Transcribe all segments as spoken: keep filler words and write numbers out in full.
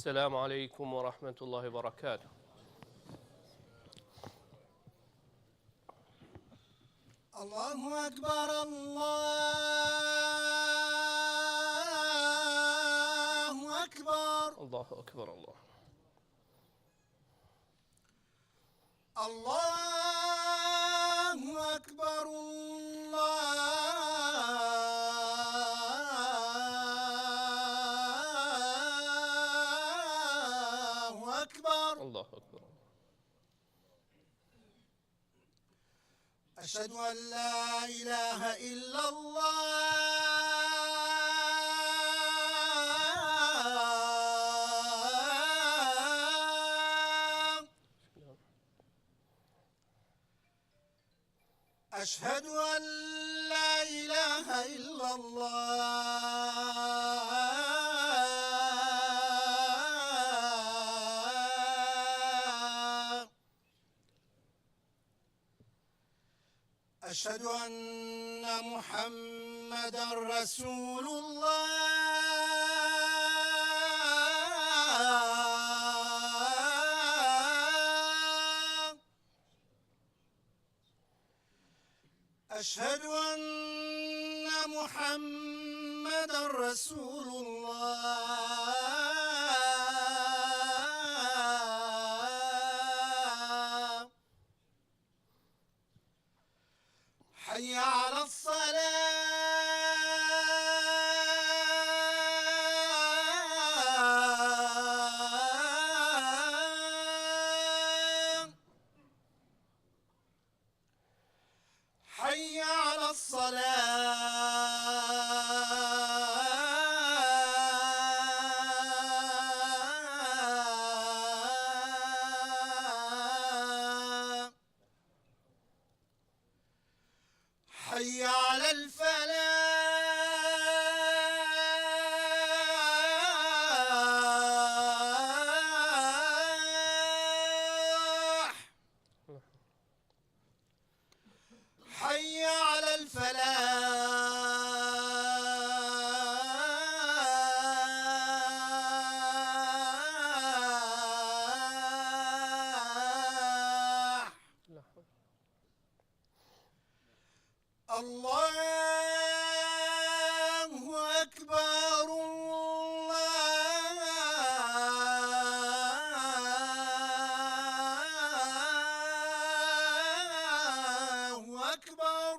السلام عليكم ورحمة الله وبركاته. الله أكبر، الله أكبر. الله أكبر، الله. الله أكبر، الله أكبر. الله أكبر. أشهد أن لا إله إلا الله. أشهد أن لا إله إلا الله. أشهد أن محمدا رسول الله. أشهد أن محمدا رسول الله. حي على الصلاة. حي على الصلاة. حي على الفلاح. حي على الفلاح. الله أكبر، الله أكبر.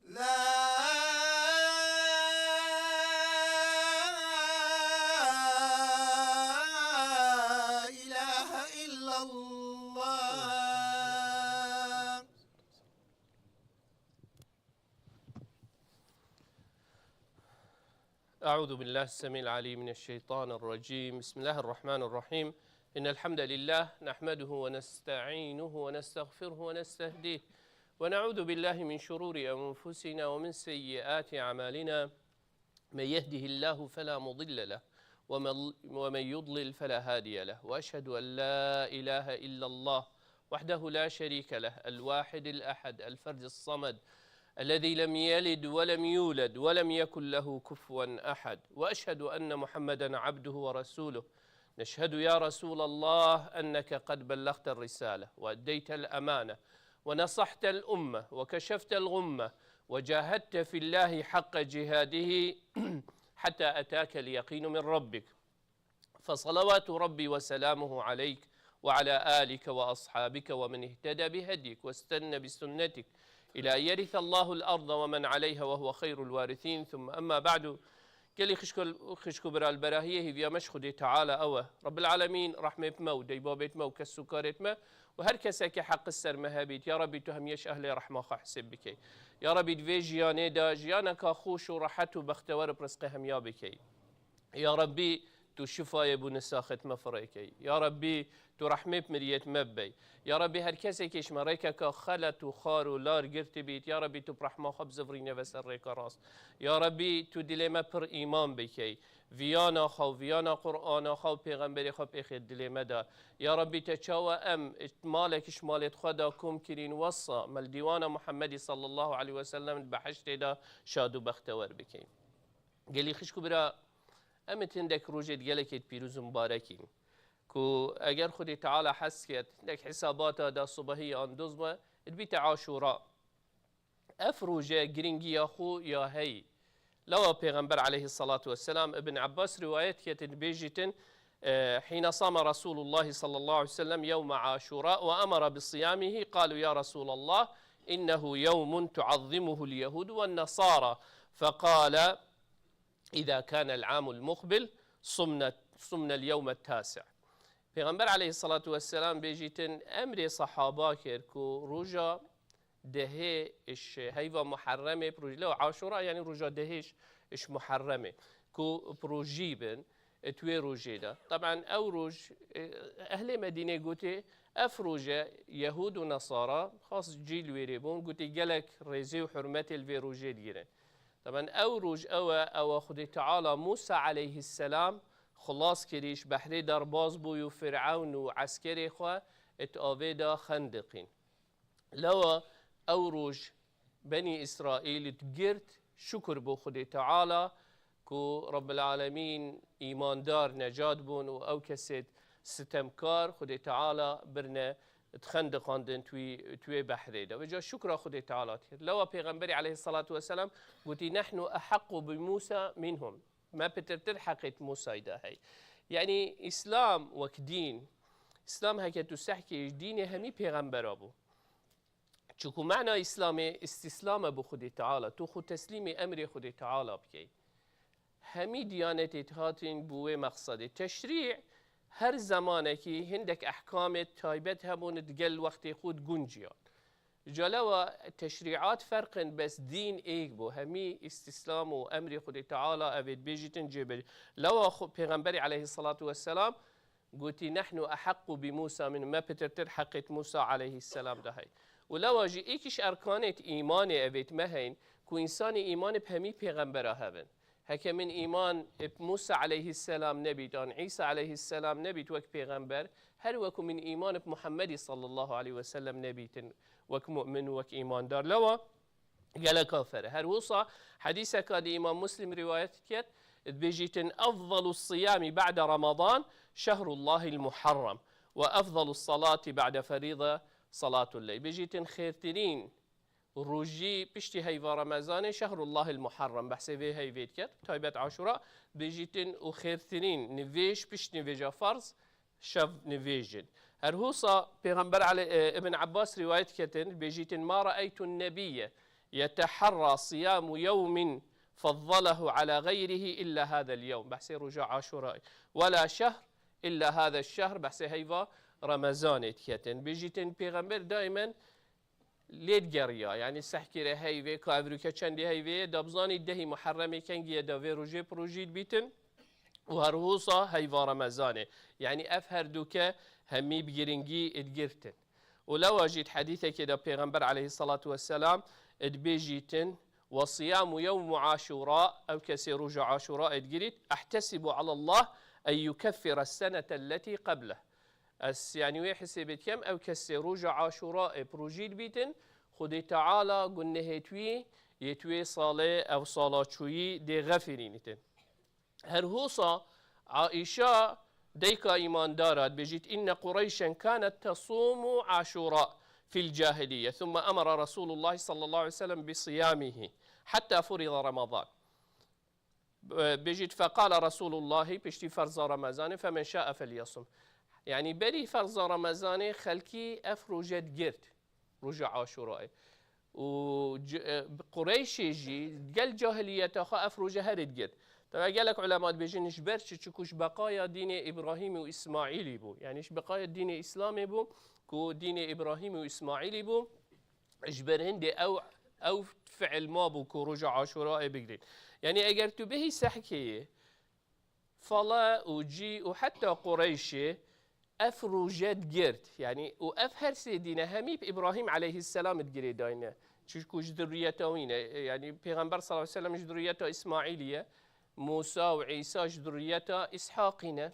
لا إله إلا الله. أعوذ بالله السميع العليم من الشيطان الرجيم. بسم الله الرحمن الرحيم. إن الحمد لله نحمده ونستعينه ونستغفره ونستهديه، ونعوذ بالله من شرور أنفسنا ومن سيئات أعمالنا. من يهده الله فلا مضل له، ومن، ومن يضلل فلا هادي له، وأشهد أن لا إله إلا الله وحده لا شريك له، الواحد الأحد، الفرد الصمد، الذي لم يلد ولم يولد ولم يكن له كفوا أحد، وأشهد أن محمدا عبده ورسوله. نشهد يا رسول الله أنك قد بلغت الرسالة وأديت الأمانة ونصحت الأمة وكشفت الغمة وجاهدت في الله حق جهاده حتى أتاك اليقين من ربك، فصلوات ربي وسلامه عليك وعلى آلك وأصحابك ومن اهتدى بهديك واستن بسنتك إلى أن يرث الله الأرض ومن عليها وهو خير الوارثين، ثم أما بعد. Gelî xişk û, xişk û bira, li berahiyê hêviya me ji Xwedê Teala ew e. Rebbil Alemîn rehmê bi me û deybabêt me û kes û karêt me û her kesekê heqi ser me hebît. Ya Rebî, tu hemiye ji ehlê rehma xwe hisêb bikey. Ya Rebî, di vê jiyanê de jiyaneka xweş û rehet û bextewer bi rizqê hemiya bikey. Ya Rebî, tu şifayê bû nisaxêt me firê key. Ya Rebî, tu rehmê bi miriyêt me bibey. Ya Rebî, her kesekê ji me rêkeka xelet û xar û lar girtibît, ya Rebî, tu bi rehma xwe bizivirîne ve ser rêka rast. Ya Rebî, tu dilê me pir îman bikey. Viyana xwe û viyana Qur'ana xwe û pêxemberê xwe pêxê dilê me de. Ya Rebî, te çawa em malek ji malêt xwe de kom kirîn, wesa me li dîwana Muhemmedî sallallahu aleyhi ve sellem di behiştê de şad û bextewer bikey. Gelî xişk û bira, Em ê hindek rojê di gelekê pîroz û mubarekîn. Ku eger Xwedê Teala hez ket, hindek hesabata da subahî an duz be, dibîte Aşûra. Ev roje girîngiya xwe ya heyî. Lewa Pêxember aleyhissalatu vesselam, Ibn Abbas rivayet ketin, bêjîtin, e, "Hîne same Resulullah sallallahu aleyhi ve sellem yevme Aşura ve emere bi siyamihi, qalu ya Resulallah, innehu yevmun tuazzimuhul yehud ve nasara." Fekale, "İza kanel amul muqbil, sumne, sumnel yevmet tasi." Pêxember aleyhissalatu vesselam bêjîtin, emrê sahaba kir ku roja dehê iş heyva Muharremê, projî lew Aşura, yani roja dehê iş, iş Muharremê, ku projî bin, e, tu wê rojê de. Taban ew roj, e, ehlê Medînê gotê, ev roje Yehûd û Nesara, xas cîl wêrê bûn, gotê gelek rêzê û hurmetê li vê rojê digirin. Taban ew roj ew e, ew e Xwedê Teala Musa aleyhisselam xilas kirî, ji behrê derbaz bû û Firewn û eskerê xwe it avê de xendiqîn. Lewa ew roj Benî Îsraîl digirt, şukir bo Xwedê Teala ku Rabbil Alemîn îmandar necat bûn û ew kesê sitemkar Xwedê Teala birine dixendiqandin twî, twê behrê de. Vêca şukra Xwedê Teala dikir. Lewa Pêxemberî aleyhissalatu vesselam gotî, "Nehnu ehaqqu bi Musa minhum." Me pitirtir heqêt Musayî de hey. Yani Îslam wek dîn, Îslam heke tu sehkê ji dînê hemî pêxembera bû. Çiku mana Îslamê îstîslam e bi Xwedê Teala, tu xwe teslîmê emrê Xwedê Teala bikey. Hemî diyanetê hatin bo wê mexsedê. Teşrî her zemanekî hindek ehkamê taybet hebûn digel wextê xwe digunciyan. Ca lewa teşrîat ferq in, bes dîn êk bû. Hemî îstîslam û emrê Xwedê Teala evê dibêjîtin cêbir. Lewa xwe Pêxemberî aleyhissalatu vesselam gotî, "Nehnu ehaqqu bi Musa min", me pitirtir heqêt Musa aleyhisselam de hey. Û lewa jî êkî ji erkanêt îmanê evêt me heyn, ku însanê îmanê bi hemî pêxembera hebin. Heke min îman bi Musa aleyhisselam nebît, an Îsa aleyhisselam nebît wek pêxember, her weku min îman bi Muhammedî sallallahu aleyhi ve sellem nebîtin wek mu'min, wek îmandar. Lewa gelek afer e. Her wisa hedîseka di Îmam Muslim rivayet ket, dibêjîtin, "Efdalu siyami ba'de Ramadan şehrullahil Muharrem ve efdalu salati ba'de ferîde salatul leyl." Bêjîtin, xêrtirîn rojî piştî heyva Remezanê şehrullahil Muharrem, behsê vê heyvê diket, taybet Aşura, bêjîtin û xêrtirîn nivêj pişt nivêja farz şev nivêjin. Her husa Pêxember Alê-, e, Ibn Abbas rivayet ketin, bêjîtin, "Ma ra'eytun nebiyye yeteharra siyamu yewmin faddalahu ala gayrihi illa hadel yewm." Behsê roja Aşurayê. "Wela şehr illa hadel şehr." Behsê heyva Remezanê diketin. Bêjîtin, Pêxember daimen lê digeriya, yani sehkirê heyvê, ka evroke çendê heyvê ye, da bizanî dehî Muharremê kengî ye, da vê rojê projî dibîtin û her husa heyva Remezanê. Yani ev her duke hemî bi girîngî digirtin. Û lewa jî di hedîsekê de Pêxember aleyhissalatu vesselam dibêjîtin, "Ve siyamu yewmu Aşura", ew kesê roja Aşura digirît, "Ehtesibu alallah en yukeffire senete lletî qebleh." Ez, yani, wê hesêbê dikem, ew kesê roja Aşura ê projî dibîtin, Xwedê Teala gunehê twî yê twê salê ew sala çûyî dê xefirînîtin. Her hosa Aîşa dayika îmandara dibêjît, "Inne Qureyşen kanet tesumu Aşura fil cahiliye, thumme emara Resulullah sallallahu aleyhi ve sellem bi siyamihi hatta furida Ramazan." Bêjît, "Feqala Resulullahi", piştî ferza Remezanê, "Femen şa'e felyasum." Yani berî ferza Remezanê xelkî ev roje digirt, roja Aşurayê. Û c-, e, Qureyşê jî gel cahiliyeta xwe ev roje herê digirt. Tabi gelek ulema dibêjin, ji ber çi, çiku ji beqaya dînê Îbrahîmî û Îsmaîlî bû. Yani ji beqaya dînê Îslamê bû, ku dînê Îbrahîmî û Îsmaîlî bû. Ji ber hindê ew, ew fiil mabû ku roja Aşurayê bigirîn. Yani eger tu bihî sehkeyê, fala û cî û heta Qureyşê ev roje digirt. Yani û ev her sê dîne hemî bi Îbrahîm aleyhisselam digirêdayne. Çunku ji zurriyeta wî ne. Yani Pêxember sallallahu aleyhi ve sellem ji zurriyeta Îsmaîlî ye. Musa û Îsa ji zurriyeta Îshaqî ne.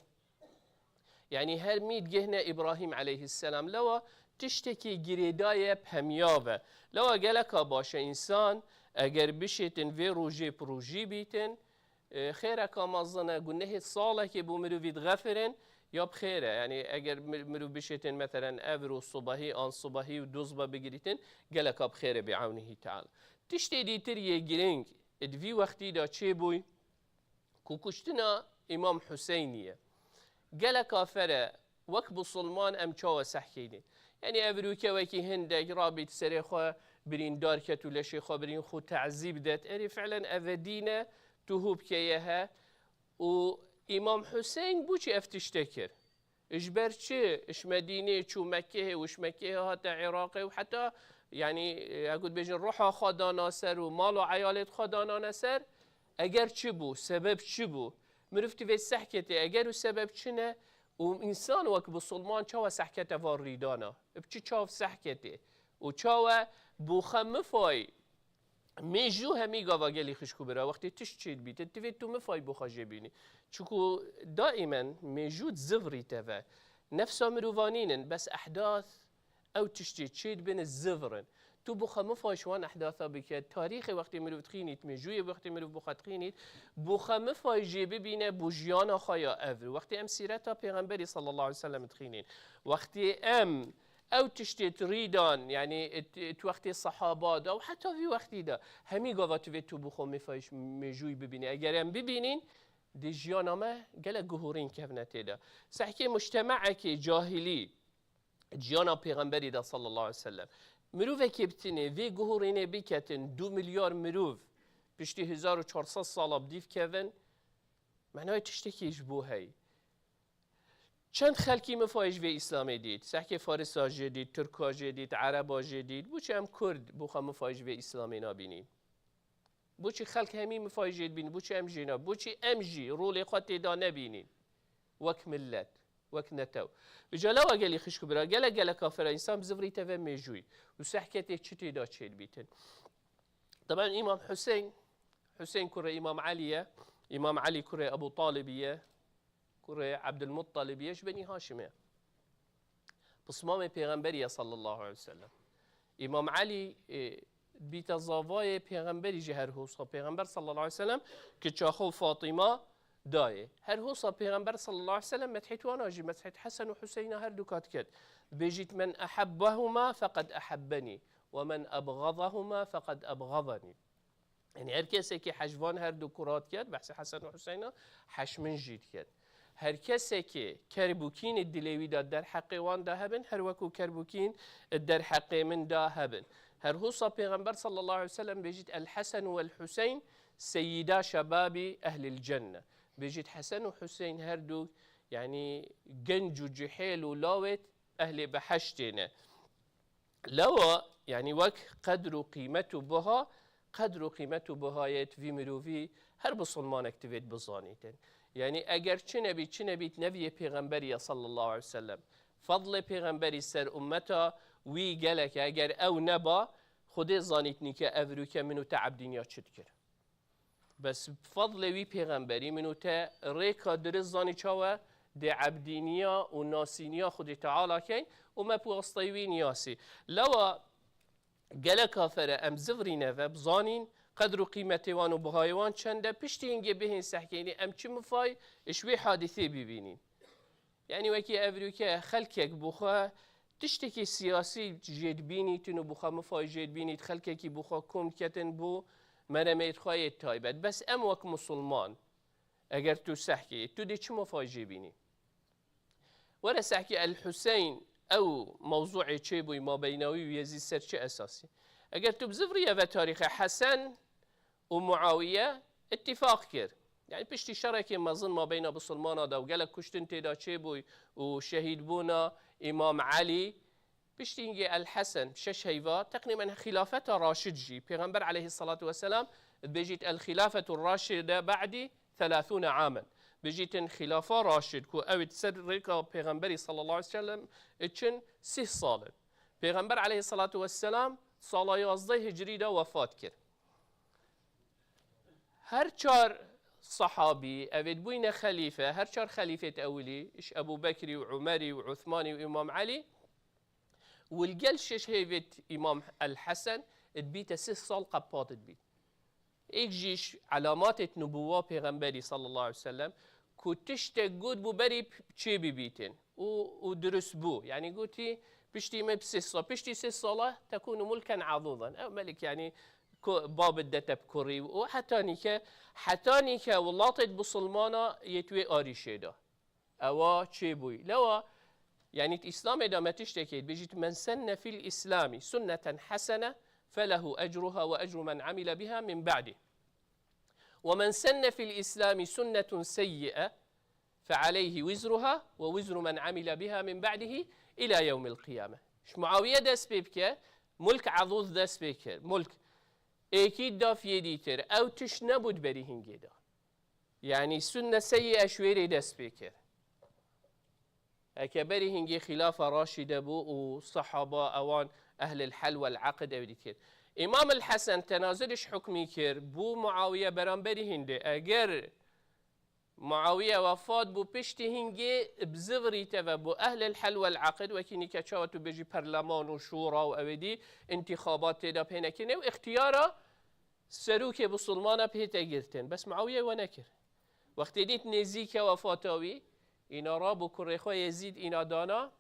Yani her mî digihne Îbrahîm aleyhisselam. Lewa tiştekî girêdaye bi hemiya ve. Lewa geleka baş e însan eger bişêtin vê rojê projî bîtin, E, xêreka mezin e, gunehê salekê bo mirovî dixefirin, ya bi xêr e. Yanî eger mi-, mirov bişêtin, meselen, evro subahî, an subahî û duzba bigirîtin, geleka bi xêr e bi ewnihî teala. Tiştê dîtir yê girîng di vî wextî de çêbûy, ku kuştina Îmam Huseynî ye. Geleka fere wek Musulman em çawa sehkeyne? Yanî ev rûke wekî hindek rabît serê xwe birîndar ket û leşê xwe birîn xwe tezîb det. Erê fi'len ev e dîn e, tu hû bikeye he. Û Îmam Huseyn bû çi ev tişte kir? Ji ber çi ji Medînê çû Mekkehê û ji Mekkehê hate Iraqê û heta, yanî, ya ku dibêjin, ruha xwe dana ser û mal û eyalê xwe danane ser? Eger çi bû, sebeb çi bû? Mirov divê sehketê, eger û sebeb çi ne? Û însan wek Musulman çawa sehkete van rîdana? Bi çi çav sehketê? Û çawa bû xe mifay? Mêjû hemî gava gelî xişk û bira, wextê tişt çêdibît, divê tu mifay bo xwe jê bînî. Çiku daîmen mêjû zivrî teve. Nefsa mirovanîn in, bes ehdath ew tiştê çêdibin zivr in. Tu bo xwe mifay ji wan ehdatha bike, tarîxê wextê mirov dixînît, mêjûyê wextê mirov bo xwe dixînît, bo xwe mifay jê bibîne bo jiyana xwe ya evr. Wextê em sîreta Pêxemberî sallallahu aleyhi ve sellem dixînîn, wextê em ew tiştê tu rîdan, yanî it, it wextê sehaba de û heta vî wextî de, hemî gava tu vê tu bixwe mêfayîş mêjûyî bibînî. Eger em bibînîn, di jiyana me gelek guhurîn kevne tê de. Sehkê mujtemaekê cahilî, jiyana Pêxemberî de sallallahu aleyhi ve sellem. Mirovekê bi tinê vê guhurînê biketin, du milyar mirov piştî hezar û çar sed sala bi dîv kevin, menayê tiştekî ji bo heyî. Çend xelkî mifayê ji vê Îslamê dît? Sehkê Farisa jê dît, Tirka jê dît, Ereba jê dît. Boçi em Kurd bo xwe mifayê ji vê Îslamê nabînîn? Boçi xelk hemî mifayê jê dibîn? Boçi em jê na? Boçi em jî rolê xwe tê de nebînîn? Wek millet, wek netew. Îca lewa gelî xişk û bira, gelek gelek kafira însan bi zivrî teve mêjûyî û sehketê çi tê de çêdibîtin? Teben Îmam Huseyn, Huseyn kurê Îmam Elî ye, Îmam Elî kurê Ebû Talibî ye, kurê Ebdulmuttalibî ye, ji Benî Haşimê ye. Pismamê Pêxemberî ye sallallahu aleyhi ve sellem. Îmam Elî, e, bîte zavayê Pêxemberî jî her hosa. Pêxember sallallahu aleyhi ve sellem kiça xwe Fatîma dayê. Her hosa Pêxember sallallahu aleyhi ve sellem methêt wana jî, methêt Hesen û Huseyna her du kat ket. Bêjît, "Men ehebbehuma feqed ehebbenî, ve men ebxadahuma feqed ebxadanî." Yanî her kesekî heş van her du kura diket, behsê Hesen û Huseyna, heş min jî diket. Her kesekî kerb û kînê dilê wî de derheqê wan de hebin, her wekû kerb û kîn derheqê min de hebin. Her hosa Pêxember sallallahu aleyhi ve sellem bêjît, "El Hesen vel Huseyn seyyida şebabi ehlil cenne." Bêjît, Hesen û Huseyn her du, yanî genc û cihêl û lawêt ehlê beheştê ne. Lewa, yanî wek qedr û qîmet û buha, qedr û qîmet û buhayê vî mirovî her bisilmanek divêt bizanîtin. Yanî eger çi nebît, çi nebît, neviyê Pêxemberî ye sallallahu aleyhi ve sellem. Fadlê Pêxemberî ser ummeta wî gelek e. Eger ew neba, Xwedê zanît nîke ev rûke min û te ebdîniya çi dikir. Bes fadlê wî pêxemberî min û te rêka dirist zanî çawa dê ebdîniya û nasîniya Xwedê Teala keyn û me bi wasteyê wî niyasî. Lewa geleka fere em zivrîne ve bizanîn qedr û qîmetê wan û bihayê wan çend e, piştî hingê bihên sehkeynî em çi mifay ji wê hadîsê bibînîn. Yanî wekî evroke xelkek bo xwe tiştekî siyasî jê dibînîtin û bo xwe mifay jê dibînît, xelkekî bo xwe kom diketin bo meremêt xwe yê taybet. Bes em wek musulman, eger tu sehkê, tu dê çi mifay jê bînî? Were sehkê El Huseyn, ew mewzûê çêbûyî mabeyna wî û Yezîd ser çi esasî? Eger tu bizivrî eve tarîxê Hesen, û Muawiye îtîfaq kir. Yanî piştî şerekê mezin mabeyna bisilmana de û gelek kuştin tê de çêbûy û şehîdbûna Îmam Elî, piştî hingê El Hesen şeş heyva, teqrîben xîlafeta Raşid jî, Pêxember aleyhisselatu vesselam dibêjît, "El xîlafetu raşide ba'dî selâsûne amen." Bêjîtin xîlafa Raşid ku ew ê ser rêka Pêxemberî sallallahu aleyhi ve sellem çin sih sal in. Pêxember aleyhisselatu vesselam sala yazdeh hicrî de wefat kir. Her çar sehabî, ev ê dibûyne xelîfe, her çar xelîfêt ewilî, ji Ebû Bekrî û Umerî û Uthmanî û Îmam Elî, û li gel şeş heyvêt Îmam El Hesen, dibîte sih sal qepat dibît. Êk jî ji elamatê nubuwa Pêxemberî sallallahu aleyhi ve sellem ku tiştek got bû berî çê bibîtin û, û dirust bû. Yanî gotî, piştî me bi sê sal, piştî sê sala tekûnu mulken azûzan. Ew melik, yanî ku babit de te bi kurî û heta nîke, heta nîke welatê bisilmana yê tu wê arîşê de. Ewa çêbûyî. Lewa, yanî di Îslamê de me tiştekê dibêjît, "Men senne fil Îslami sunneten hesene felehu ecruha ve ecru men amile biha min ba'di. Ve men senne fil Îslami sunnetun seyyi'e fe aleyhi wizruha ve wizru men amile biha min ba'dihi ila yevmil qiyame." Ji Muawiye dest pê bike, mulk azûz dest pê kir. Mulk êkî da fiyê dîtir. Ew tişt nebû di berî hingê de. Yanî sunne seyyi'e ji wê rê dest pê kir. Heke berî hingê xîlafa Raşîde bû û sehaba ewan ehlil hel wel aqid ew dîtir. Îmam el Hesen tenazul ji hukmî kir, bû Muawiye beramberî hindê. Eger Muawiye wefat bû, piştî hingê bi zivirî te ve bû ehlil hel wel aqid, wekî nîke çawa tu bêjî perleman û şûra û ew ê dî întîxabat tê de pê nekirin û îxtiyara serokê bisilmana pê te girtin. Bes Muawiye we nekir. Wextê dît nêzîke wefata wî, îna rabû kurê xwe Yezîd îna dana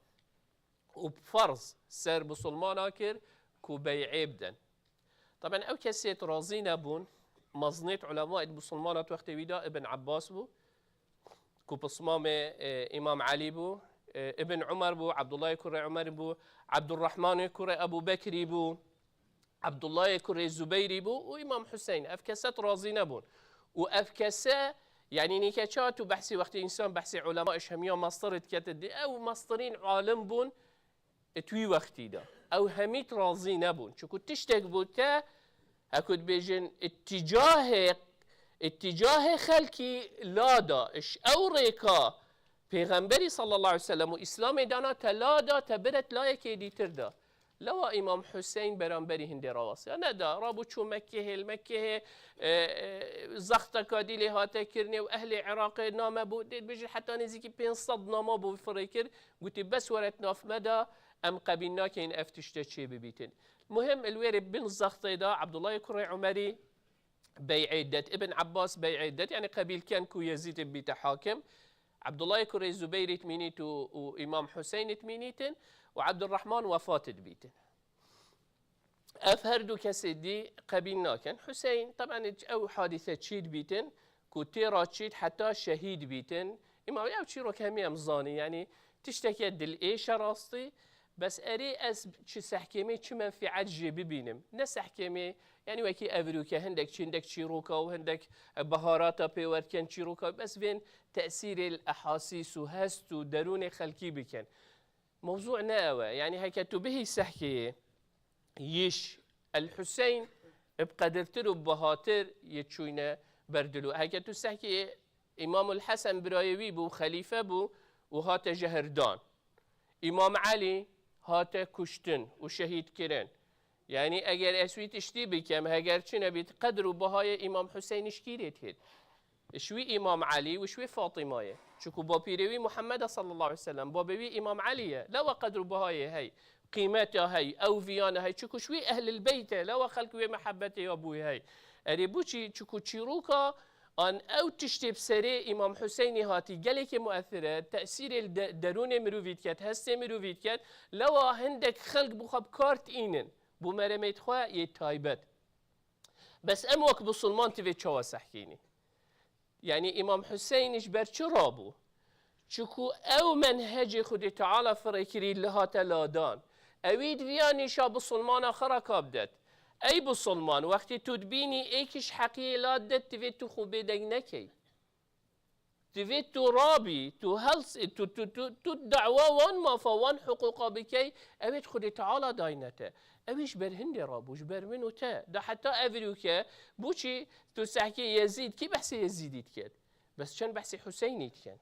û ferz ser bisilmana kir ku bey'ê bidin. Taben ew kesêt razî nebûn, mezinêt ulema ê bisilmana di wextê wî de Ibn Abbas bû, ku pismamê, e, Îmam Elî bû, e, Ibn Umer bû, Abdullahê kurê Umer bû, Abdurrahmanê kurê Ebu Bekrî bû, Abdullahê kurê Zubeyrî bû û Îmam Huseyn. Ev keset razî nebûn. Û ev kese, yanî nîke çawa tu behsî, wextê însan behsî ulema ji hemiya mestirê dikete dî, ew mestirîn alim bûn, di wî wextî de. Ew hemî razî nebûn. Çiku tiştek bû te, heku dibêjin, îtîcahê, îtîcahê xelkî la da, ji ew rêka Pêxemberî sallallahu aleyhi ve sellem û Îslamê dana te la da, te biret layekê dîtir da. Lewa Îmam Huseyn beramberî hindê rawasiya neda. Rabû çû Mekkehê, li Mekkehê, e, e, zexteka dî lê hate kirinê û ehlê Iraqê name bû, dê dibêjin heta nêzîkî pênc sed nama bû firê kir. Gotî, "Bes were di nav me de, em qebîl nakin ev tişte çê bibîtin." Muhim, li wê rê bin zextê de Abdullahê kurê Umerî bey'ê det, Ibn Abbas bey'ê det, yanî qebîl ken ku Yezîd bibîte hakim. Abdullahê kurê Zubeyrî dimînît û, û Îmam Huseynî dimînîtin û Abdurrahman wefat dibîtin. Ev her du kesê dî qebîl nakin. Huseyn, teben ew hadîse çî dibîtin, ku têra çît heta şehîd bîtin. Îmam ew çîrok hemî em zanî, yanî tişteke dilêş e rastî, bes erê ez çi sehkêmê çi menfîet jê bibînim. Ne sehkêmê, yanî wekî evrûke hindek çî, hindek çîroka û hindek, e, beharata pê werken çîroka, bes vên tesîrê li ehasîs û hest û derûnê xelkî bikin. Mewzû ne ew e. Yanî heke tu bihî sehkeyê yiş El Huseyn bi qedirtir û bihatir yê çûyne ber dilû. Heke tu sehkeyê Îmamul Hesen birayê wî bû, xelîfe bû û hate jehirdan. Îmam Elî hate kuştin û şehîd kirin. Yanî eger ez wî tiştî bikem, heger çi nebît, qedr û bahayê Îmam Huseynî ji kî rê dihêt? Ji wî Îmam Elî û ji wê Fatîmayê. Çiku bapîrê wî Muhammed e sallallahu aleyhi ve sellem, babê wî Îmam Elî ye. Lewa qedr û bahayê hey, qîmeta hey, ew viyana hey. Çiku ji wî ehlil beyt e. Lewa xelk wê mehebetê ya bûyî hey. Erê bû çî? Çiku çîroka an ew tiştê bi serê Îmam Huseynî hatî gelekê muesir e. Tesîrê li de-, derûnê mirovî diket, hestê mirovî diket. Lewa hindek xelk bi xwe bi kar tînin. Bo meremêt xwe yê taybet. Bes em wek bisilman divê çawa sehkînî? Yanî Îmam Huseyn ji ber çi rabû? Çiku ew menhecê Xwedê Teala firê kirî li hate ladan. Ewî diviya nîşa bisilmana xwe re ka bidet. Ey bisilman, wextê tu dibînî êkî ji heqiyê la didet, divê tu xwe bêdeng nekey. Divê tu rabî, tu hels-, tu, tu, tu, tu dawa wan mafa, wan hiqûqa bikey, ew ê Xwedê Teala dayne te. Ew ê ji ber hindê rabû, ji ber min û te. Da heta evrûke, bûçî tu sehkê Yezîd, kî behsê Yezîdî diket? Bes çend behsê Huseynî diken?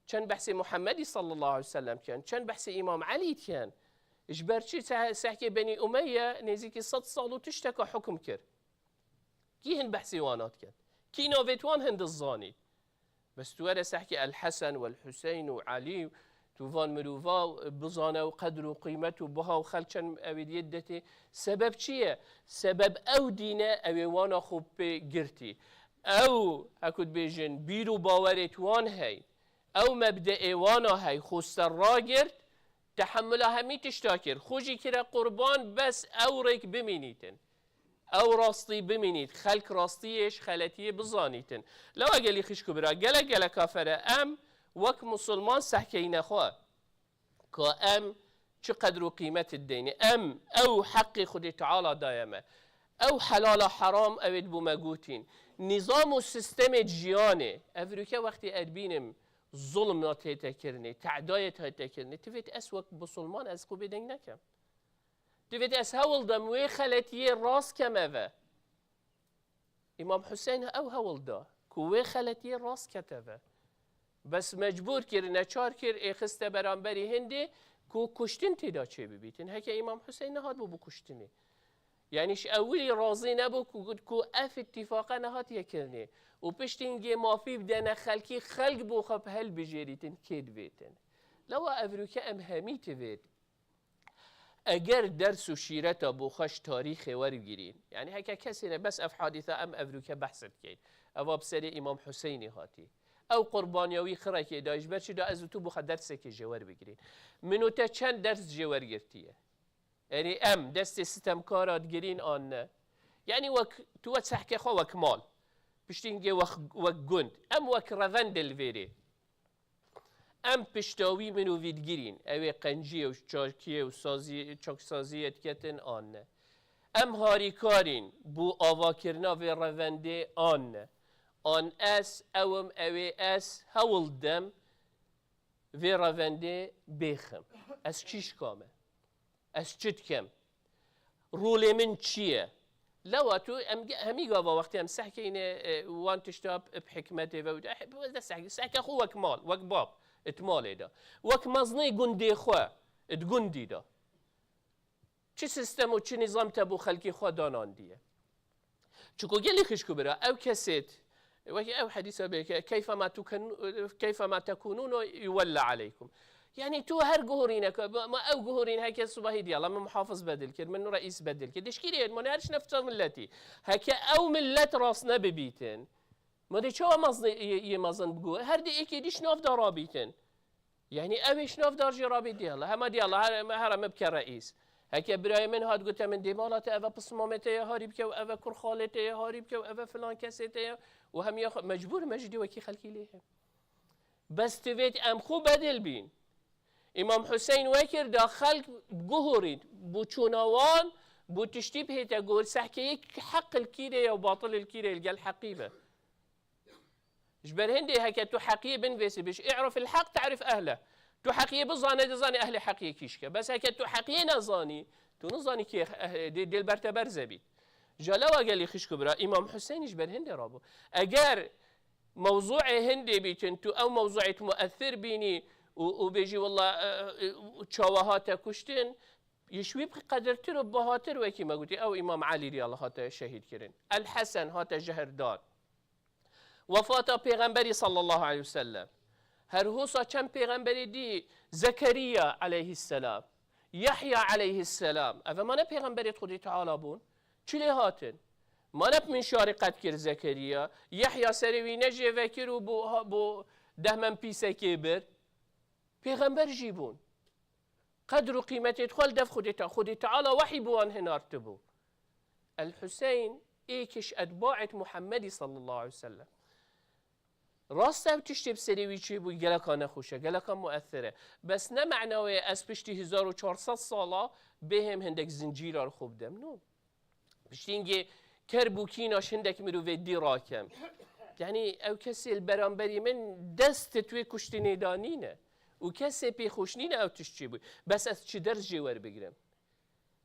Çend behsê Muhammedî sallallahu aleyhi ve sellem diken? Çend behsê Îmam Elî diken? Ji ber çi se-, sehkê Benî Umeyye nêzîkî sed sal û tişteka hukm kir? Kî hin behsê wan diket? Kî navêt wan hin dizanî? Bes tu were sehkê El Hesen wel Huseyn û Elî Tu van mirova bizane û qedr û qîmet û biha û xelk çend ew ê diyê detê. Sebeb çi ye? Sebeb ew dîne ew ê wana xwe pê girtî. Ew, heku dibêjin, bîr û bawerê wan hey. Ew mebdeê wana hey, xwe ser ragirt, tehemula hemî tişta kir. Xwe jî kire qurban, bes ew rêk bimînîtin. Ew rastî bimînît, xelk rastiyê ji xeletiyê bizanîtin. Lewa gelî xişk û bira, gelek gelek kafere em wek musulman sehkeyne xwe. Ka em çi qedr û qîmet dideynê. Em ew heqê Xwedê Teala daye me. Ew helala heram ew ê dibû me gotîn. Nîzam û sistemê jiyanê. Ev rûke wextê ez dibînim zulm tête kirinê, tedayê tête kirinê. Tivêt ez wek musulman ez xwe bêdeng nekem. Divêt ez hewl dem wê xeletiyê rast keme ve. Îmam Huseyîn ew hewl da ku wê xeletiyê rast kete ve. Bes mecbûr kir, neçar kir, ê xiste beramberî hindê ku kuştin têda çêbibîtin. Heke Îmam Huseyîn nehat bû bi kuştinê. Yanî ji ewilî razî nebû ku got ku ev îtîfaqa nehatiye kirinê. Û piştî hingê mafî bidene xelkî, xelk bo xwe bi helbijêrîtin kê divêtin. Lewa ev rûke em hemî tivêt. Eger ders û şîreta bo xwe ji tarîxê wergirîn, yanî heke kesê ne bes ev hadîsa em evrûke behs dikeyn. Eva bi serê Îmam Huseynî hatî. Ew qurbaniya wî xirekê da, ji ber çi da ez û tu bo xwe dersekê jê werbigirîn. Min û te çend ders jê wergirtiye? Yanî em destê sitemkara digirîn an ne? Yanî wek, tu wet sehke xwe wek mal. Piştî hingê wek, wek gund. Em wek revendê li vêrê. Em pişta wî mirovî digirîn. Ew ê qenciyê û çakiyê û saziyê, çaksaziyê diketin an ne? Em harîkarîn bo avakirina vê revendê an ne? An ez, ew im, ew ê ez hewl dem vê revendê bêxim. Ez kîşka me. Ez çi dikem? Rolê min çi ye? Lewa tu em ge-, hemî gava wextê em sehkeyne, e, wan tişta bi, bi hikmetê ve û de, e, de sehke, sehke xwe wek mal, wek bab, it malê de. Wek meznê gundê xwe, it gundî de. Çi sistem û çi nîzam te bo xelkê xwe danandiye? Çiko gelî xişk û bira, ew kesêt, wekî ew hedîsa bê ke, "Keyfema tuken-, keyfema tekunûn yuvella aleykum." Yanî tu her guhorîneke, ma, ma ew guhorîn heke subahî diyala, min muhafiz bedil kir, min reîs bedil kir. Dişkîrê, ma ne her şine fiça milletî. Heke ew millet rast nebibîtin, ma dê çawa mezin, yê, yê mezin bigu? Her dê êkê dî şinav da rabîtin. Yanî ew ê şinavdar jî rabî diyala. Hema diyala her, her me bike reîs. Heke birayê min hat gote min dê mala te eve pismamê te ye harî bike û eve kurxalê te ye harî bike û eve filan kesê te ye û hemiya xwe mecbûr me jî dê wekî xelkî lê he. Bes divêt em xwe bedil bîn. Îmam Huseyn wekir da xelk guhorît, bû çûna wan, bû tiştî bihête guhor, sehkeyê heq li kîrê ye û batil li kîrê ye, li gel heqî be. Ji ber hindê heke tu heqiyê bin vêsî biş, "I'rif el-haq ta'rif ehle." Tu heqiyê bizane, dizanî ehlê heqiyê kîşke. Bes heke tu heqiyê nezanî, tu nizanî kê eh, dê, dê li ber te berze bît. Jalewa gelî xişk û bira, Îmam Huseynî ji ber hindê rabû. Eger mewzûê hindê bîtin, tu ew mewzûê tu muethir bînî û, û bêjî, "Wela, eh, eh, çawa hate kuştin?" Ji wî bi qedirtir û bihatir wekî me gotî, ew Îmam Elî rî Allah hate şehîd kirin. El Hesen hate jehirdan. Wefata Pêxemberî sallallahu aleyhi ve sellem. Her hosa çend pêxemberê dî, Zekeriya aleyhisselam, Yahya aleyhisselam. Ev mane pêxemberê Xwedê Teala bûn. Çi lê hatin? Mane bi minşarî qet kir Zekeriya. Yahya serê wî nejê vekir û bo, bo dehmem pîsekê bir. Pêxember jî bûn. Qedr û qîmetê xwe li dev Xwedê Teala, Xwedê Teala wehî bi wan hinartibû. El Huseyn êk ji etbaet Muhemmedî sallallahu aleyhi ve sellem. Rast e, ew tiştê bi serê wî çêbû, geleka nexweş e, geleka muethir e. Bes ne mena wê ye ez piştî hezar û çar sed sala bêhêm hindek zincîra li xwe bidem. No. Piştî hingê ker bû kîna ji hindek mirovê dî rakem. Yanî ew kesê li beramberî min dest di wê kuştinê da nîne. Û kesê pê xweş nîne ew tişt çêbû. Bes ez çi ders jê werbigirim?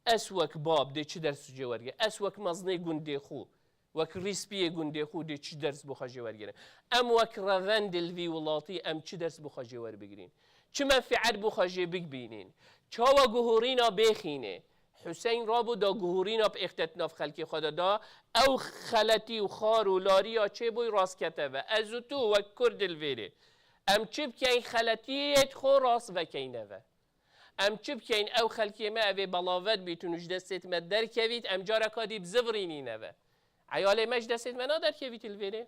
Ez wek bab dê çi ders jê wergirim? Ez wek mezinê gundê xwe, wek rîspiyê gundê xwe dê çi ders bo xwe jê wergirim? Em wek revendê li vî welatî em çi ders bo xwe jê werbigirîn? Çi menfîet bo xwe jê bibînîn? Çawa guhorîna bêxînê? Huseyn rabû da guhorîna bi êxte di nav xelkê xwe de da, ew xeletî û xar û lariya çêbûy rast kete ve. Ez û tu wek Kurd li vêrê. Em çi bikeyn, xeletiyêt xwe rast vekeyneve. Em çi bikeyn, ew xelkê me evê belavet bîtin û ji destêt me derkevît, em careka dî bizivirînîneve. Eyalê me ji destêt me naderkevît li vêrê.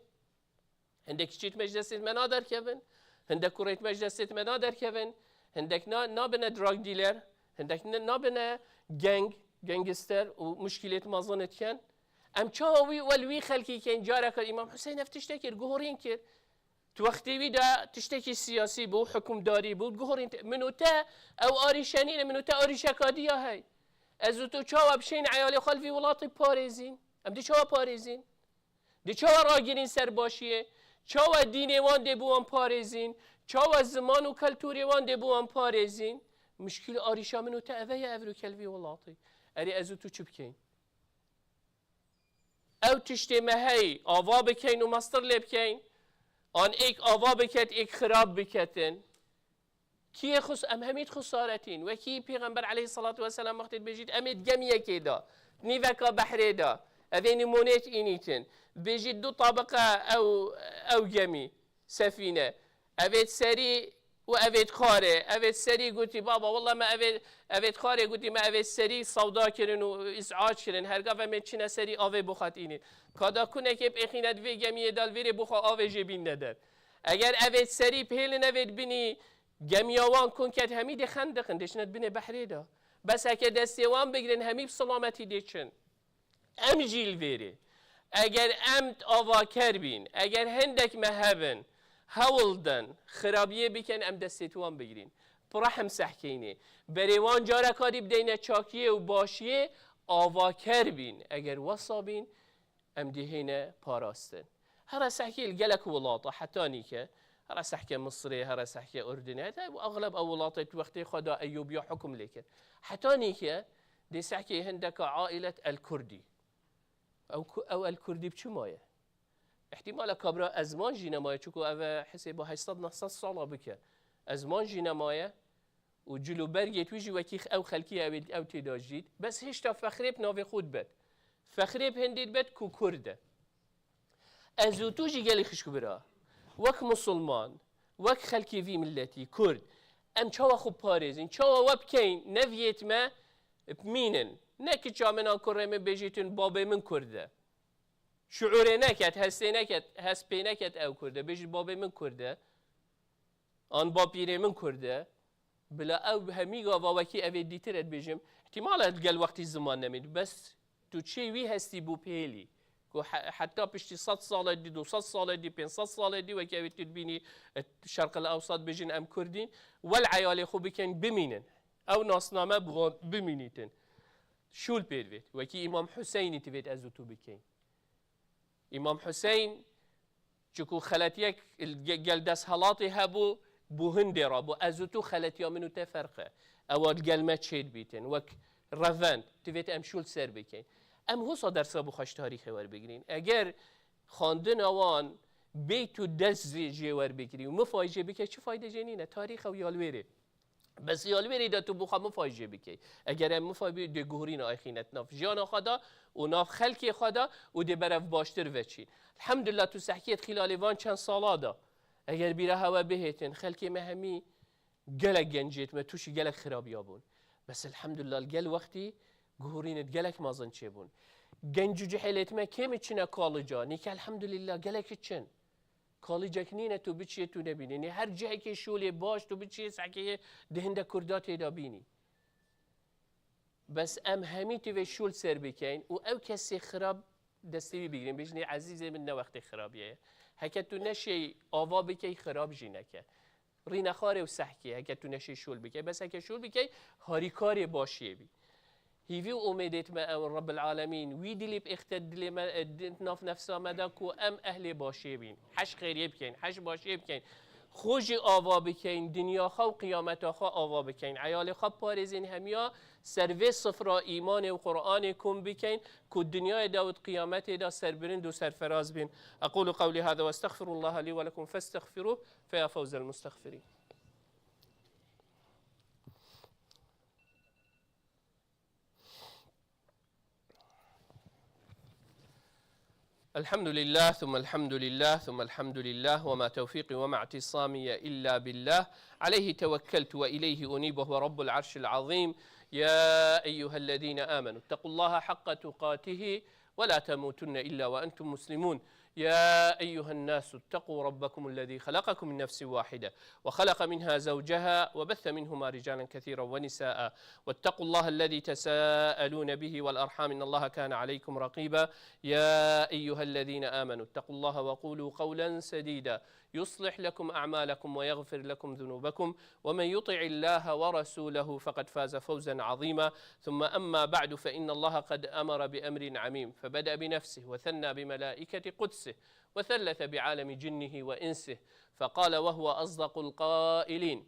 Hindek kiçêt me ji destêt me naderkevin, hindek kurêt me ji destêt me naderkevin, hindek na-, nabine drug dealer, hindek ne-, nabine gang, gangster û muşkilêt mezin dikin. Em çawa wî, wel wî xelkî kên, careka Îmam Huseyîn ev tiştek kir, guhorîn kir. Di wextê wî de tiştekî siyasî bû, hukimdarî bû, guhorîn te-, min û te ew arîşe nîne, min û te arîşeka dî ya hey. Ez û tu çawa bişên eyalê xwe li vî welatî parêzîn? Em dê çawa parêzîn? Dê çawa ragirîn ser başiyê? Çawa dînê wan dê bi wan parêzîn? Çawa ziman û keltûrê wan dê bi wan parêzîn? Mişkîl arîşa min û te eve ye, ev rûke li vî welatî. Erê ez û tu çi bikeyn? Ew tiştê me hey, ava bikeyn û mestir lê bikeyn, an êk ava biket, êk xirab biketin. Kî yê xus-, em hemî di xusaretîn. Wekî Pêxember aleyhissalatu vesselam wextê dibêjît, em ê di gemiyekê de, di nîveka behrê de, evê nîmonêt înîtin. Dibêjît du tabiqe ew, ew gemî, sefîne. Evê di serî û evê di xarê. Evê di serî gotî, baba, wela me evê, evê di xarê gotî, me evê di serî sewda kirin û îz'ac kirin. Hergav em ê çine serî avê bixwat înî. Ka da kunekê pêxîne di vê gemiyê de li vêrê bixwe avê jê bînne der. Eger evê di serî pêlin evê di binî gemiya wan kun ket hemî dê xendiqin, dê çine di binê behrê de. Bes heke destê wan bigrin hemî bi silametî dê çin. Em jî li vêrê, eger em avaker bîn, eger hindek me hebin, hewl din, xirabiyê bikin, em destê wan bigirîn. Bi rehm sehkeynê. Berê wan careka dî bideyne çakiyê û başiyê, avaker bîn. Eger wesa bîn, em dihêne parastin. Here sehkê li gelek welata, heta nîke, here sehke Misirê, here sehke Urdunê, heta axleb ew welatê di wextê xwe de Eyyûbiya hukum lê kir. Heta nîke, dê sehkê hindeka ailet el Kurdî. Ew ku-, ew el Kurdî bi çi maye? Îhtimale kabra ezman jî nemaye, çuku ev e hesêba heşt sed neh sed sala bike. Ezman jî nemaye û cil û bergê wî jî wekî ew xelkî ew ê, ew tê de jît. Bes hêşta fexrê bi navê xwe dibet. Fexrê bi hindê dibet ku Kurd e. Ez û tu jî gelî xişk bira. Wek musulman, wek xelkê vî milletî, Kurd, em çawa xwe parêzin, çawa we bikeyn, neviyêt me bimînin. Ne kiça min an kurê min bêjîtin, babê min Kurd e. Şuurê neket, hestê neket, hest pê neket ew Kurd e. Bêjî babê min Kurd e. An bapîrê min Kurd e. Bila ew hemî gava wekî evê dîtir et bêjim. Îhtîmal e gel wextî ziman nemîn. Bes tu çê wî hestî bû pêlî. Ku he-, heta piştî sed sale dî, du sed sale dî, pênc sed sale dî, wekî evê tu dibînî, e, Şerqil Ewsat bêjin em Kurdîn. Wel eyalê xwe bikin, bimînin. Ew nasname bi-, bimînîtin. Şûl pê divêt. Wekî Îmam Huseynî divêt ez û tu bikeyn. Îmam Huseyn, çiku xeletiyek ge-, gel desthilatê hebû, bû hindê re bû. Ez û tu xeletiya min û te ferq e. Ewa li gel me çêdibîtin. Wek revend, divêt em şûl ser bikeyn. Em hosa dersa bi xwe ji tarîxê werbigirîn. Eger xwendina wan bê tu ders jê, jê werbigirî û mifay jê bike, çi fayde jê nîne? Tarîx ew ya li wêrê. Bes ya li wêrê de tu bi xwe mifay jê bikey. Eger em mifay bê, dê guhurîna êxînet nav jiyana xwe de û nav xelkê xwe de û dê berev baştir veçîn. Elhamdulillah tu sehkiyet xîlalê van çend sala de. Eger bîra hewe bihêtin, xelkê me hemî gelek gencêt me tûşî gelek xirabiya bûn. Bes elhamdulillah gel wextî guhurînit gelek mezin çêbûn. Genc û cihêlêt me kêm çine kalica, nîke elhamdulillah gelek çin. Kalicek nîne tu biçiyê tu nebînî. Nê her cihekê şûlê baş tu biçiyê sehkeyê di hinde Kurda tê de bînî. Bes em hemî tu vê şûl ser bikeyn û ew kesê xirab destê wî bigrin. Bêjinê ezîzê min ne wextê xirabiyê ye. Heke tu neşey ava bikey xirab jî neke. Rîne xarê û sehkê heke tu neşê şûl bikey. Bes heke şûl bikey harîkarê başiyê bî. Hîvî û umêdêt me ew in, Rebbil Alemîn, wî dilî bi êxte dilê me, e, di nav nefsa me de ku em ehlê başiyê bîn. Heş xêriyê bikeyn, heş başiyê bikeyn. Xwe jî ava bikeyn, dinya xwe û qiyameta xwe ava bikeyn. Eyalê xwe parêzên hemiya ser vê sifra îmanê û Qur'anê kom bikeyn ku dinyayê de û di qiyametê de serbilind û serferaz bîn. أقول قولي هذا وأستغفر الله لي ولكم فاستغفروه فيا فوز المستغفرين. الحمد لله، ثم الحمد لله، ثم الحمد لله، وما توفيقي وما اعتصامي إلا بالله، عليه توكلت وإليه أنيب، وهو رب العرش العظيم. يا أيها الذين آمنوا اتقوا الله حق تقاته ولا تموتن إلا وأنتم مسلمون. يا أيها الناس اتقوا ربكم الذي خلقكم من نفس واحدة وخلق منها زوجها وبث منهما رجالا كثيرا ونساء واتقوا الله الذي تساءلون به والأرحام إن الله كان عليكم رقيبا. يا أيها الذين آمنوا اتقوا الله وقولوا قولا سديدا يصلح لكم أعمالكم ويغفر لكم ذنوبكم ومن يطع الله ورسوله فقد فاز فوزا عظيما. ثم أما بعد فإن الله قد أمر بأمر عميم فبدأ بنفسه وثنى بملائكة قدسه وثلث بعالم جنه وإنسه فقال وهو أصدق القائلين: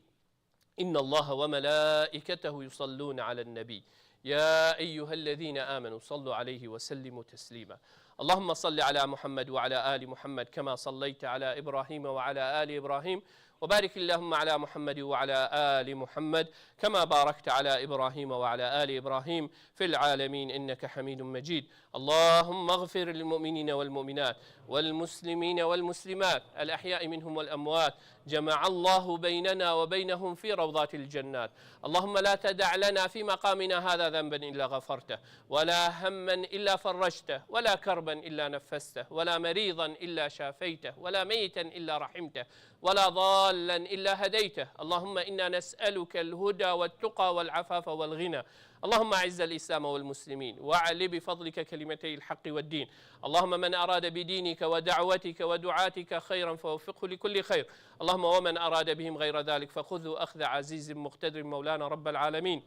إن الله وملائكته يصلون على النبي يا أيها الذين آمنوا صلوا عليه وسلموا تسليما. اللهم صل على محمد وعلى آل محمد كما صليت على إبراهيم وعلى آل إبراهيم وبارك اللهم على محمد وعلى آل محمد كما باركت على إبراهيم وعلى آل إبراهيم في العالمين إنك حميد مجيد. اللهم اغفر للمؤمنين والمؤمنات والمسلمين والمسلمات الأحياء منهم والأموات. جمع الله بيننا وبينهم في روضات الجنات. اللهم لا تدع لنا في مقامنا هذا ذنبا إلا غفرته ولا هما إلا فرجته ولا كربا إلا نفسته ولا مريضا إلا شافيته ولا ميتا إلا رحمته ولا ضالا إلا هديته. اللهم إنا نسألك الهدى والتقى والعفاف والغنى. اللهم أعز الإسلام والمسلمين وأعل بفضلك كلمتي الحق والدين. اللهم من أراد بدينك ودعوتك ودعاتك خيرا فوفقه لكل خير. اللهم ومن أراد بهم غير ذلك فخذه أخذ عزيز مقتدر مولانا رب العالمين.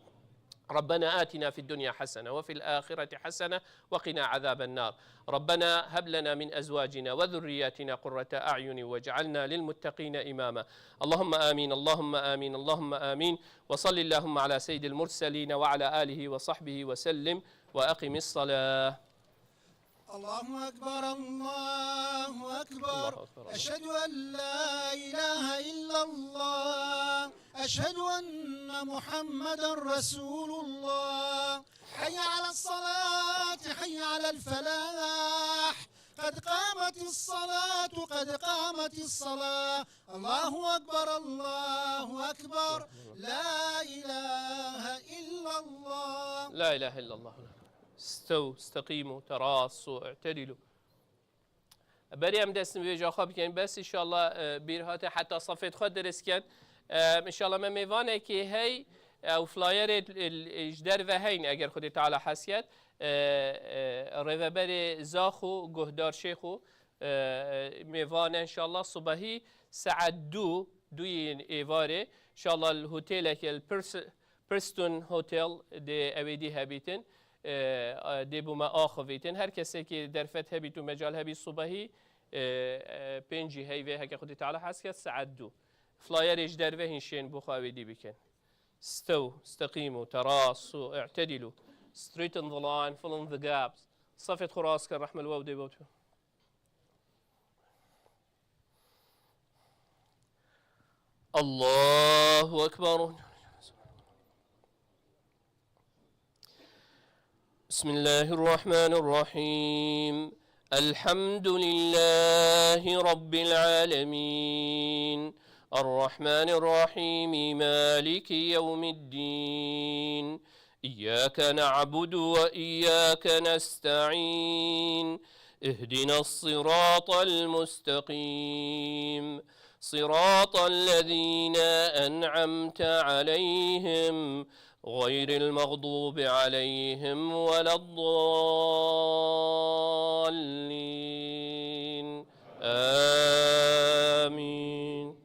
ربنا آتنا في الدنيا حسنة وفي الآخرة حسنة وقنا عذاب النار. ربنا هب لنا من أزواجنا وذرياتنا قرة أعين واجعلنا للمتقين إماما. اللهم آمين، اللهم آمين، اللهم آمين. وصل اللهم على سيد المرسلين وعلى آله وصحبه وسلم. وأقم الصلاة. الله أكبر، الله أكبر. الله أكبر. أشهد أن لا إله إلا الله. أشهد أن محمدا رسول الله. حي على الصلاة، حي على الفلاح. قد قامت الصلاة، قد قامت الصلاة. الله أكبر، الله أكبر. لا إله إلا الله. لا إله إلا الله. استووا، استقيموا، تراصوا، اعتدلوا. Berê em dest nivêja xwe bikin, bes inşallah, e, bîr hate heta safê xwe dirist ken. E, inşallah me mêvanekê hey, ew flyerê, e, ji derve heyn eger Xwedê Teala hes ket. E, e, rêveberê Zax û Guhdar Şêx û, e, e, mêvan e inşallah sibehî saet du, duyên êvarê, inşallah li hotêleke li Pers-, Preston Hotel dê ew êdî hebîtin, e, e, dê bo me axivîtin. Her kesekî derfet hebît û mecal hebît sibehî, e, e, pêncî heyvê heke Xwedê Teala hes ket saet du. Flyerê ji derve hîn şên bo xwe ew êdî bikin. استووا، استقيموا، تراصوا، اعتدلوا. Straighten the line, fill in the gaps. Safê xwe rast kin, rehme li we û dê bo tu. الله أكبر. بسم الله الرحمن الرحيم. الحمد لله رب العالمين. الرحمن الرحيم. مالك يوم الدين. إياك نعبد وإياك نستعين. اهدنا الصراط المستقيم. صراط الذين أنعمت عليهم غير المغضوب عليهم ولا الضالين. آمين.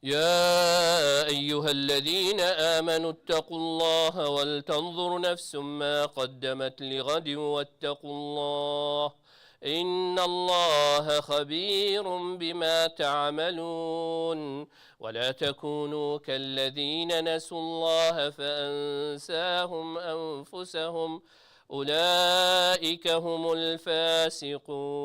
يا أيها الذين آمنوا اتقوا الله ولتنظر نفس ما قدمت لغد واتقوا الله إن الله خبير بما تعملون ولا تكونوا كالذين نسوا الله فأنساهم أنفسهم أولئك هم الفاسقون.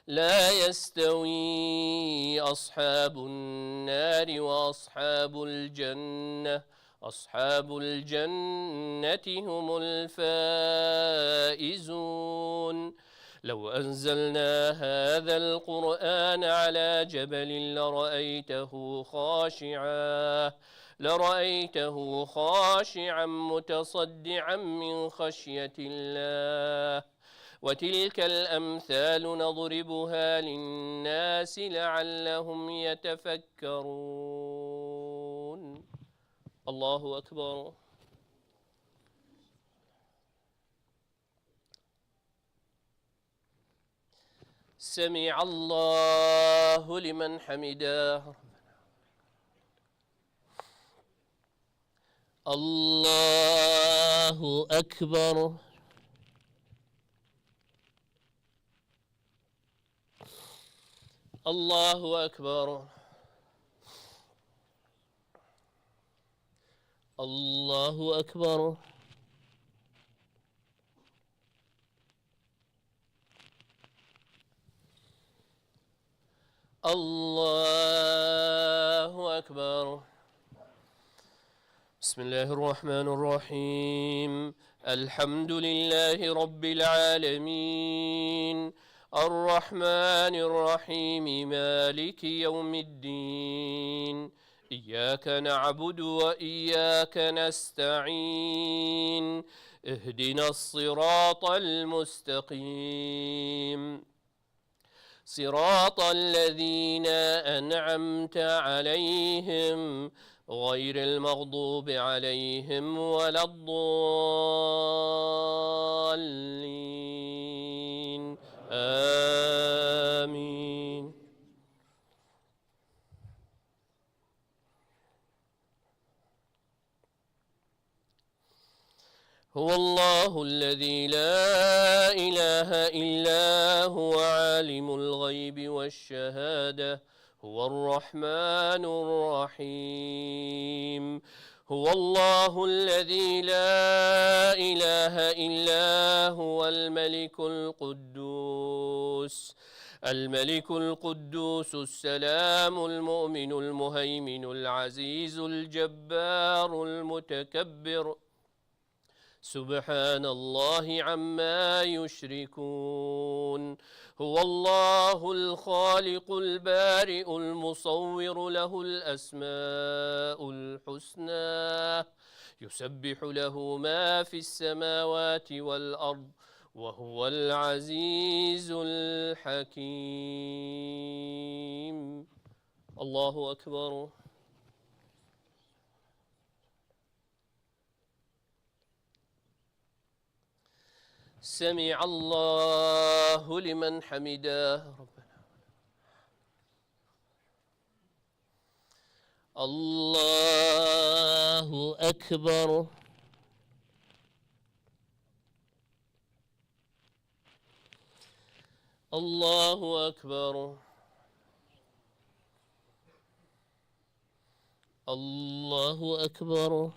لا يستوي أصحاب النار وأصحاب الجنة، أصحاب الجنة هم الفائزون. لو أنزلنا هذا القرآن على جبل لرأيته خاشعا، لرأيته خاشعا متصدعا من خشية الله. وتلك الأمثال نضربها للناس لعلهم يتفكرون. الله أكبر. سمع الله لمن حمده. الله أكبر. الله أكبر. الله أكبر. الله أكبر. بسم الله الرحمن الرحيم. الحمد لله رب العالمين. الرحمن الرحيم. مالك يوم الدين. إياك نعبد وإياك نستعين. اهدنا الصراط المستقيم. صراط الذين أنعمت عليهم غير المغضوب عليهم ولا الضالين. آمين. هو الله الذي لا إله إلا هو عالم الغيب والشهادة هو الرحمن الرحيم. هو الله الذي لا إله إلا هو الملك القدوس. الملك القدوس السلام المؤمن المهيمن العزيز الجبار المتكبر. سبحان الله عما يشركون. هو الله الخالق البارئ المصور له الأسماء الحسنى. يسبح له ما في السماوات والأرض وهو العزيز الحكيم. الله أكبر. سمع الله لمن حمده. ربنا. الله أكبر. الله أكبر. الله أكبر.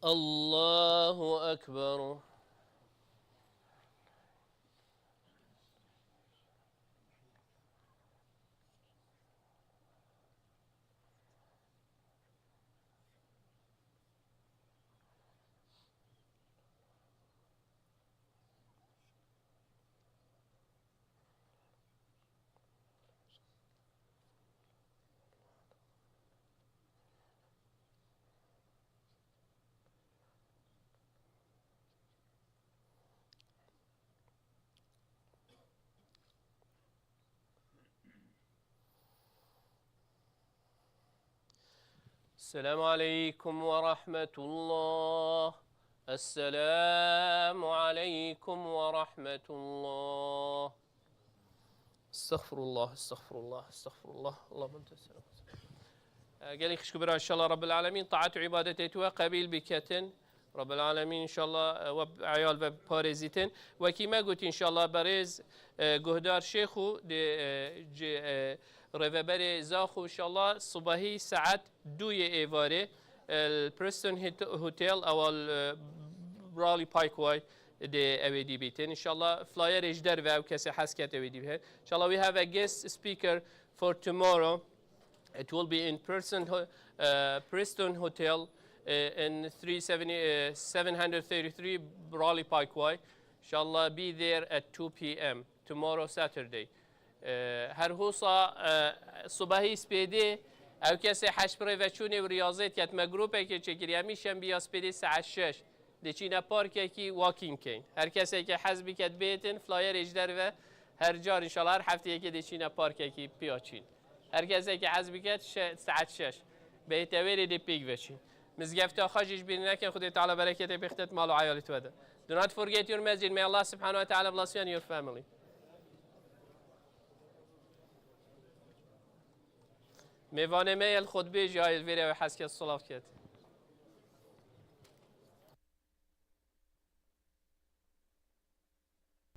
الله أكبر. السلام عليكم ورحمة الله. السلام عليكم ورحمة الله. استغفر الله، استغفر الله، استغفر الله. اللهم أنت السلام. Gelî xişk û bira, înşallah Rabbil Alemîn taat û îbadetê tu we qebîl biketin. Rabbil Alemîn înşallah, e, we eyal ve parêzîtin. Wekî me got înşallah berêz, e, guhdar Şêxû dê, e, ci, e, rêveberê Zaxû înşallah sibahî saet duyê êvarê, El Preston Hit- Hotel, ewa li, e, Brawley Parkway de ew ê dî bîtin. Înşallah flyerê ji derve ew kesê hez ket ew ê dî bihên. Inshallah we have a guest speaker for tomorrow. It will be in Preston, Ho- uh, Preston Hotel, uh, in three seventy, uh, seven hundred thirty-three Brawley Parkway. Inshallah be there at two p.m. tomorrow, Saturday. Ee, her hosa, e, subahî spêdê ew kesê heş bi rêveçûnê û riyazê diket. Me grûpekê çêkiriye. Em îşembiya spêdê saet şeş diçîne parkekî walking keyn. Her kesê ke hez biket bêtin, flyerê ji derve her car, înşallah her hefteyekê diçîne parkekî piya çîn. Her kesê ke hez biket, şe- saet şeş. Bêhte wêrê dê pêk veçîn. Mizgefta xwe jî ji bîr nekin, Xwedê Teala bereketê pêxtet mal û eyalê te de. Do not forget your masjid. May Allah subhanahu wa ta'ala bless you and your family. Mêvanê me yê li xutbê jî ayê vêrê ew hez ket, silav ket.